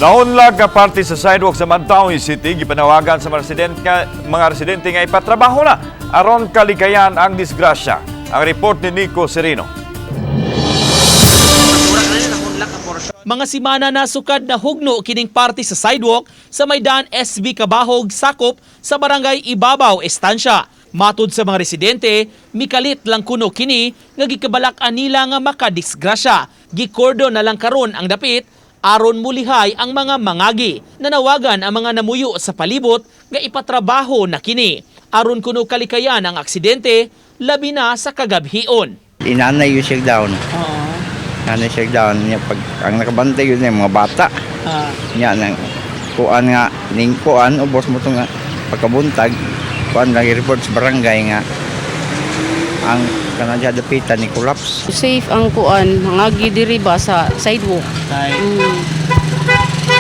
Naunlag nga parte sa sidewalk sa Mandaue City, gipanawagan sa mga residente nga ipatrabaho na aron kalikayan ang disgrasya. Ang report ni Nico Sereno. Mga simana na sukad na hugno kining parte sa sidewalk sa Maydan SB Cabahog, sakop sa Barangay Ibabaw, Estancia. Matud sa mga residente, mikalit lang kuno kini nga gikabalak-an nila nga makadisgrasya. Gikordo na lang karon ang dapit aron mulihay ang mga mangagi. Nanawagan ang mga namuyo sa palibot nga ipatrabaho na kini aron kuno kalikayan ang aksidente, labi na sa kagabhion. Inanay yung siya down. Nanay siya down. Niya, pag, ang nakabantay yun yung mga bata. Niya, nang kuan nga, ning kuan, ubos mo itong pagkabuntag, kuan lang report sa barangay nga ang kanang siya dapitan ni collapse. Safe ang kuan, mangagi diri ba sa sidewalk.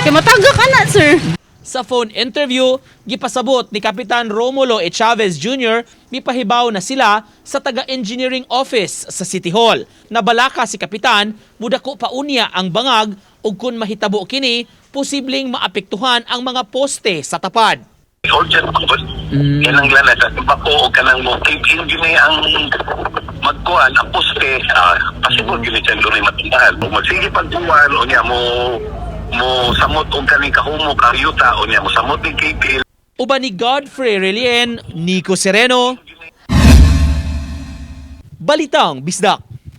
Kay mataga ka na, sir. Sa phone interview, gipasabot ni Kapitan Romulo E. Chavez Jr. mipahibaw na sila sa taga-engineering office sa City Hall. Nabalaka si Kapitan, mudako pa unya ang bangag ug kung mahitabo kini, posibleng maapektuhan ang mga poste sa tapad. Urgent pa ko. Yan ang lanas. At bako o kanang mo keep in gyud ni ang magkuan ang poste, possible gyud ni siya dunay matumbahan. Kung magsige pagkuan unya mo samot og kaning kahumo karyuta, unya mo samot ni KPL. Uban ni Godfrey Relien, Nico Sereno, Balitang Bisdak.